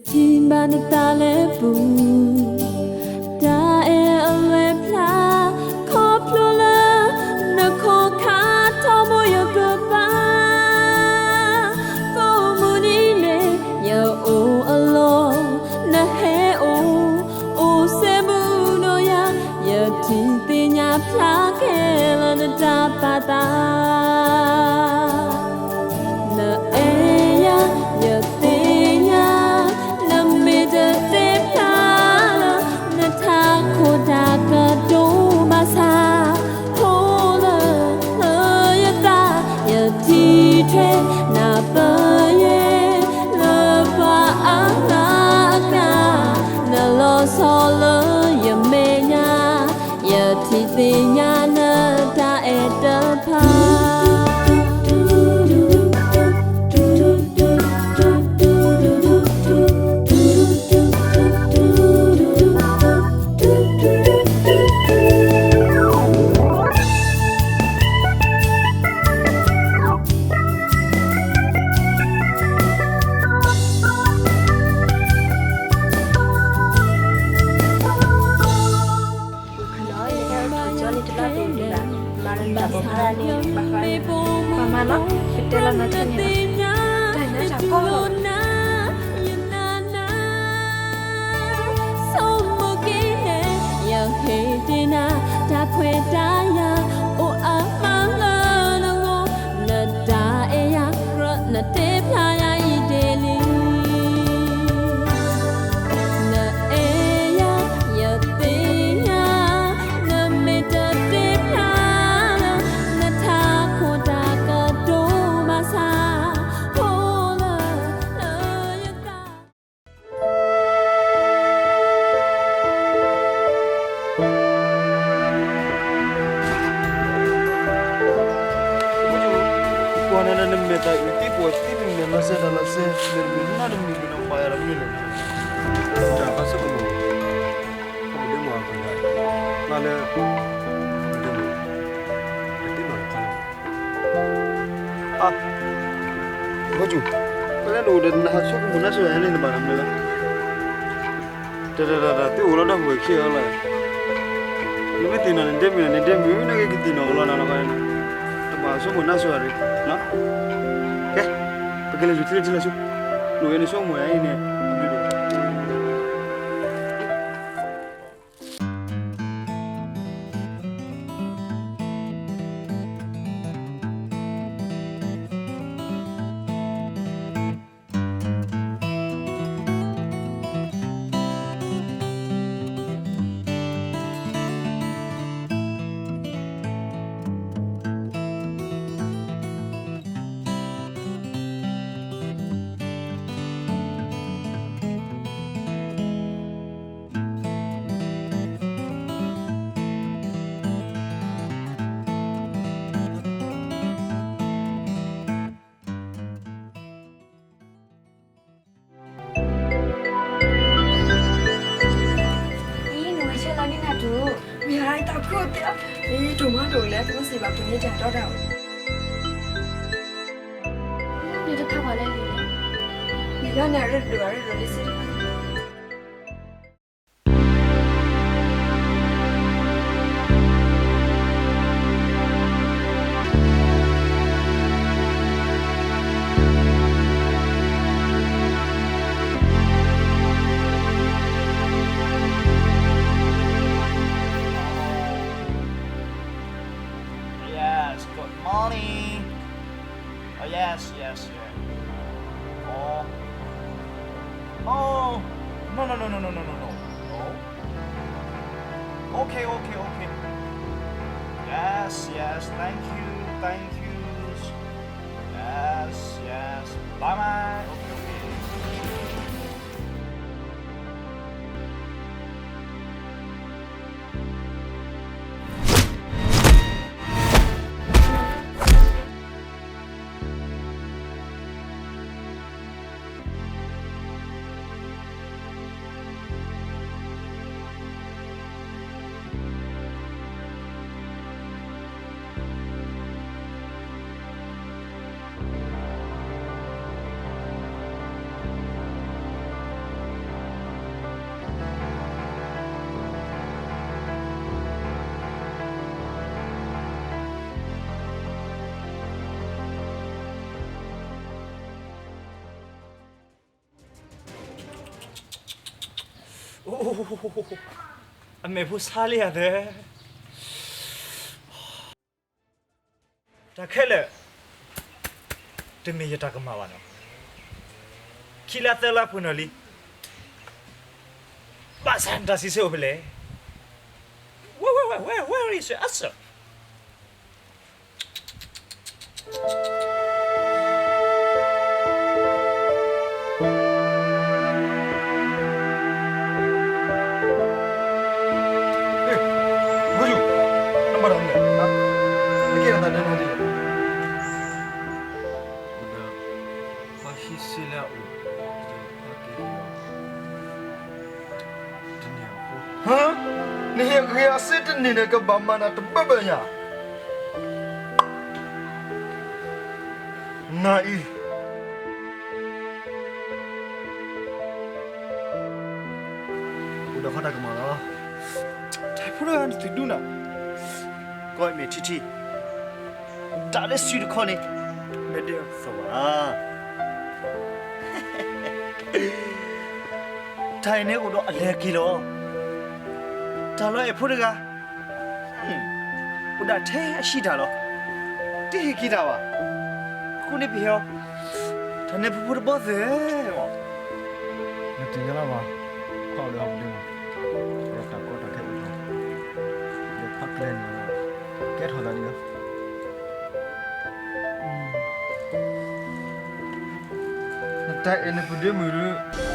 ထံၣ်ဘၣ်နတၢ်လဲၤပူၤ, တၢ်အဲၣ်အလွဲၢ်ဖျါ, ခီဖျိလၢ နခိးခါထီဘိယကပၤ, ကိးမုၢ်နံၤန့ၣ် ယအိၣ်အလီၢ်, နဟဲအိၣ်, အိၣ်စဲဘူးဒီးယၤ, ယထံၣ်သ့ၣ်ညါဖျါခဲလၢာ်နတၢ်ပာ်သး နအဲၣ်ယၤ ယသ့ၣ်ညါ, နမ့ၢ်တတဲဖျါလၢ နထးခိၣ်တၢ်ကတိၤဘၣ်ဆၣ်, ဟိလၢ လၢယသး ယထံၣ်ထွဲ နပယဲ လၢပှၤအါဂၤအကျါ, နလီၤဆီလၢယမဲာ်ညါ, ယထံၣ်သ့ၣ်ညါနတၢ်အဲၣ်တဖၣ် ဝံၤခီနီၤ ယကကီၤန့ၣ်တလီၢ်ပူၤဒံးဘၣ်, မၤလၢတၢ်ပိာ်ခွါန့ၣ် ဘၣ်ဃးန့ၣ် ပှၤမၤနီၤ ကတဲလီၤနၤထဲန့ၣ်လီၤ, တၢ်အံၤနတၢ်ကီလီၤ ဆိကမိၣ်က့ၤန့ၣ် ယဟ့ၣ်တ့ၢ်နၤ တၢ်ခွဲးတၢ်ယာ် အိၣ်အါမးလၢနဂီၢ်, နတၢ်အဲၣ်ယၤကြၢး နတဲဖျါယၤအံၤဒ်လံ. နအဲၣ်ယၤ ယသ့ၣ်ညါ, နမ့ၢ်တတဲဖျါလၢ နထးခိၣ်တၢ်ကတိၤဘၣ်ဆၣ်, ဟိလၢ လၢယသး ကွၢ်နၤလၢနမဲာ်တၢ်အုၣ်သံကွၢ်သံမံၤမဲာ်လီၤစဲတၢ်လီၤစဲ, မဲာ်တမံၤနီတမံၤကနီၤပာ်ယၤဒီးမနုၤလဲၣ်, တၢ်ပာ်ဆိကမိၣ်, ပဒဲမၤအီၤကဒါ, ဘၣ်လၢ, ပဒဲမၤ, တသ့နီတခါလၢၤဘၣ် အါ, ဘီကၠူ, ပလဲၤနအိၣ်ဒီးနဟးဆိကမိၣ်နါစိၤယၤန့ၣ်နဘၣ်နမ့ၢ်လၢ, တၢ်တၢ်တၢ်တၢ် သုအိၣ်လီၤဒီးဟူးဝဲခံဂၤလီၤ, နမ့ၢ်သ့ၣ်နီၣ်န့ၣ်ဒဲမုၢ်န့ၣ် နဒဲမုၢ်န့ၣ်က့ၤကသ့ၣ်နီၣ်အီၤလီၤနၤလီၤ, တဘၣ်ဆိကမိၣ်နါစိၤယၤရ့ၣ်, ကဲ, ပကလဲၤလုၢ်ထံလၢထံလၢဆူ, နအိၣ်ဝဲန့ၣ်ဆိကမိၣ်ယၤအံၤန့ၣ် အံၤ နဝဲဆဲးလီၤန့ၢ်နၤတူၢ်, မ့ၢ်ဟါတၢ်ခိၣ်တဲ, အံၤ တိၢ်မီတိၢ်လဲၣ် တအိၣ်စံးဘၣ်ပှၤန့ၣ်တၢ်တီတၢ်အိၣ်, နတဖးပှၤလဲၣ်လံ, ယလီၤန့ၣ် အရ့ဒိၣ်အရ့ဒိၣ်လံစ့တဖၣ် Yes, good morning. Oh, yes, yes, yes. Oh. Oh. No, no, no, no, no, no, no, no. No. Okay, okay, okay. Yes, yes. Thank you, thank you. Yes, yes. Bye bye. Okay, okay. အမဲာ်ဖိဆါလံယၤသၢ, တၢ်ခဲလၢာ် တမ့ၢ်ယတၢ်ကမၣ်ဘၣ်နီၤ, ခံလါသၢလါပှဲၤနီၣ်လံ, ဘၣ်ဆၣ်နတၢ်စံးဆၢအိၣ်ဖဲလဲၣ်, where, where, where, where is your answer? ဟါ, နဟ့ၣ်ဂ့ၤအီၤစ့တနံၤန့ၣ် ကဘၣ်မၤနၤတဘၢဘၢညါ, နၤအံၤ အိၣ်ဒီးဃီတၢ်ကမၣ်လီၤ, တၢ်ဖိတဂၤနသုးဒူနၤ, ကီၢ်အမဲာ်ထံထံ, တၢ်လၢစုတခီန့ၣ်, မ့ၢ်ဒ်သိးဘၣ်, တၢ်အံၤန့ၣ်အိၣ်ဒီးအလဲၤက့ၤလီၤ, တၢ်လီၤအဲၣ်ဖိတဂၤ အိၣ်ဒၣ်ထဲအဟံၣ်တၢ်လီၤ, တဟ့ၣ်က့ၤတၢ်ဘၣ်, အဃိန့ၣ်ပဟဲအီၤ, တၢ်နဲဖိဖိတဘီသ့ၣ်, နတယါလၢ်ဘၣ်, ခွါအိၣ်ဒီးဟီၣ်ပဒ့မး, ဒီးတၢ်ကီတၢ်ခဲအိၣ်ထီၣ်, ဒီးခွါကျဲၤန့ၣ်, ကဲထီၣ်သးဒ်လီၤ, နတၢ်အဲၣ်နပဒ့မုၣ်ဒုး